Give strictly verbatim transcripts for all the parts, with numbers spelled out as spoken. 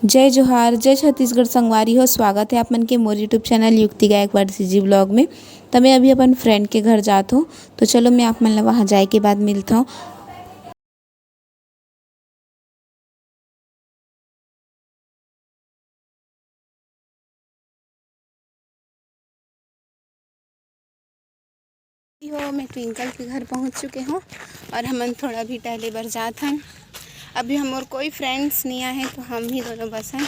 जय जोहार, जय छत्तीसगढ़ संगवारी हो। स्वागत है आप मन के मोर YouTube चैनल युक्ति गायकवाड़ सीजी ब्लॉग में। त मैं अभी अपन फ्रेंड के घर जात हूँ, तो चलो मैं आप मन ला वहाँ जाए के बाद मिलता हूँ। हो, मैं ट्विंकल के घर पहुंच चुके हूँ और हमन थोड़ा भी टहले बर जात हन। अभी हमर कोई फ्रेंड्स नहीं आए हैं, तो हम ही दोनों बस हैं।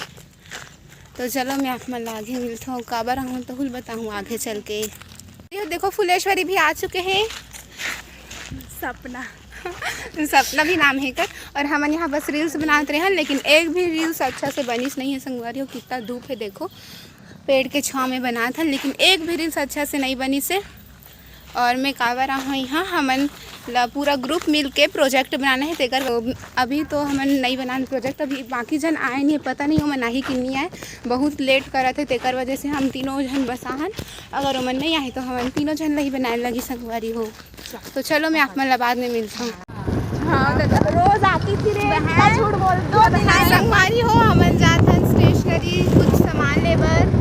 तो चलो, मैं आप मन ला आगे मिलता हूँ, काबर आहूँ तहूल बताहूँ आगे चल के। ये देखो, फुलेश्वरी भी आ चुके हैं। सपना सपना भी नाम है कर। और हमन यहाँ बस रील्स बनात रहे हैं, लेकिन एक भी रील्स अच्छा से बनिस नहीं है संगवारी हो। कितना धूप है, देखो, पेड़ के छाँव में बनात हन, लेकिन एक भी रील्स अच्छा से नहीं बनिस है। और मैं काबर आहूँ यहाँ, हमन ला पूरा ग्रुप मिल के प्रोजेक्ट बनाना है, तेकर अभी तो हमन नहीं बनान प्रोजेक्ट, अभी बाकी जन आए नहीं, पता नहीं ओमन आही कि नहीं आए, बहुत लेट करत है, तेकर वजह से हम तीनों जन बसाहन। अगर ओमन नहीं आही तो हमन तीनों जन ला ही बनाए लगी संगवारी हो। तो चलो, मैं आप मन ला बाद में मिलता हूँ। हाँ, तो रोज आती थी रे, इतना झूठ बोलती है, संगवारी हो, हमन जात हन स्टेशनरी कुछ सामान ले बर।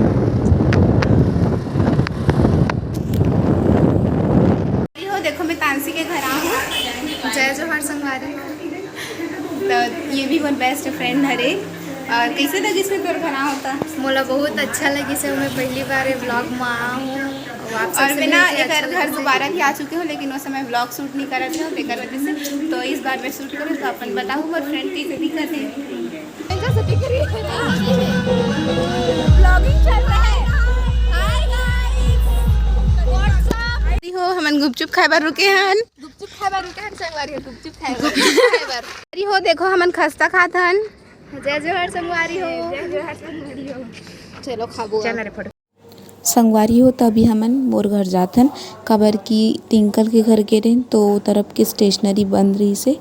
हो, देखो, मैं तानसी के घर आहूँ। जय जोहार संगवारी हो। तो ये भी मोर बेस्ट फ्रेंड हरे। और कैसे लगिस हे तोर घर आए होता? मोला बहुत अच्छा लगिस हे, मैं पहली बार ये ब्लॉग में आया हूँ। और आप और सबसे मैं ना मिलके एक अच्छा घर लगा। दोबारा भी आ चुके हूँ, लेकिन उस समय ब्लॉग शूट नहीं करा था, तेकर वजह से। तो इस बार मैं शूट करूँ, तो अपन बताओ, मोर फ्रेंड कैसे दिखत हे? ब्लॉगिंग चल रहा है। Hi guys, what's up? अरे हो, हमन गुपचुप खाए बर रुके हन। गुपचुप खाए बर रुके हन संगवारी हो, गुपचुप खाए बर। गुपचुप खाए बर। अरे हो, देखो, हमन खस्ता खात हन। जय जोहार संगवारी हो। जय जोहार संगवारी हो। चलो खाबो। चल रे, फोटो। संगवारी हो, त अभी हमन मोर घर जाथन, काबर कि टिंकल के घर गे रहेन, तो ओ तरफ के स्टेशनरी बंद रहिस हे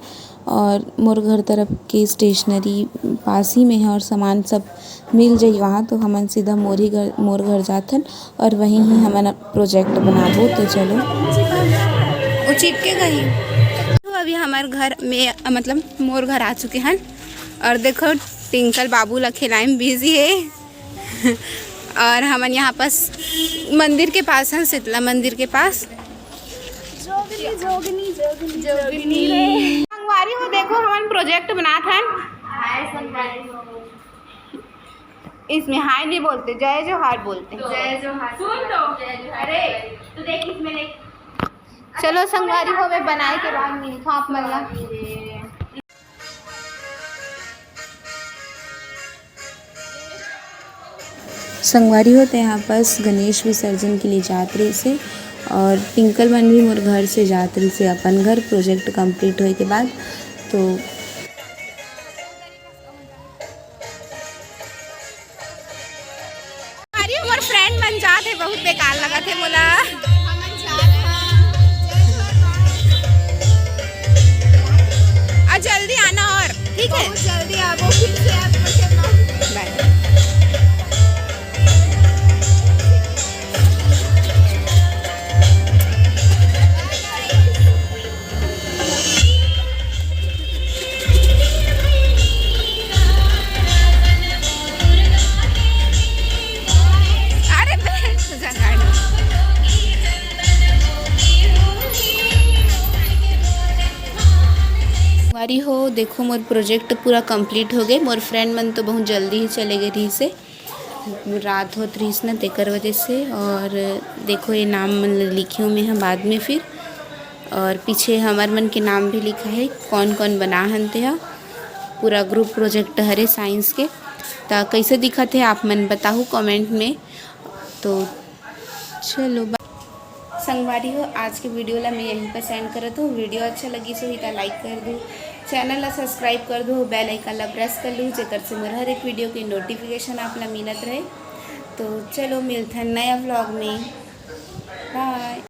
और मोर घर तरफ के स्टेशनरी पास ही में है और सामान सब मिल जाई वहाँ, तो हमन सीधा मोर ही घर, मोर घर जाथन और वहीं ही हमन प्रोजेक्ट बनाबो। तो चलो, वो चिपके गई। तो अभी हमार घर में, मतलब मोर घर आ चुके हन और देखो, टिंकल बाबू ला खिलाए में बिजी है। और हमन यहाँ पास मंदिर के पास हैं, शीतला मंदिर के पास। जोगनी, जोगनी, जोगनी, जोगनी रे। संगवारी हो, देखो, हमन प्रोजेक्ट बनात हन। हाय संगवारी हो। इसमें हाय नहीं बोलते, जय जोहार बोलते हैं। जय जोहार। सुन तो। जय जोहार। अरे, तू देख, इसमें देख। चलो संगवारी हो, मैं बनाए के बाद मिलता हूँ आप मन ला। संगवारी हो, त यहाँ पास गणेश विसर्जन के लिए जात रहिस हे और टिंकल मन भी मोर घर से जात रहिस हे अपन घर, प्रोजेक्ट कंप्लीट होए के बाद। तो अरे, मोर फ्रेंड मन जात हे, बहुत बेकार लगत हे मोला। आ, जल्दी आना और, ठीक है? बहुत जल्दी आबो, फिर से आपको बाय। अरे, बैठ जा गाड़ी। संगवारी हो, देखो, मोर प्रोजेक्ट पूरा कंप्लीट हो गए। मोर फ्रेंड मन तो बहुत जल्दी ही चले गए रहिस हे, रात होत रहिस ना, तेकर वजह से। और देखो, ये नाम मन ल लिखे हूँ मैं ह बाद में फिर। और पीछे हमर मन के नाम भी लिखा है, कौन कौन बना हन ते ह। पूरा ग्रुप प्रोजेक्ट हरे साइंस के। त कैसे दिखत है, आप मन बताहू कमेंट में। तो चलो, बा-, संगवारी हो, आज के वीडियो ला मैं यहीं पर सेंड करत हूँ। वीडियो अच्छा लगिस होही त लाइक कर दू, चैनल ला सब्सक्राइब कर दू, बेल आइकन ला प्रेस कर लू, जेकर से मोर हर एक वीडियो के नोटिफिकेशन आप ला मिलत रहे। तो चलो, मिलथन नया व्लॉग में। बाय।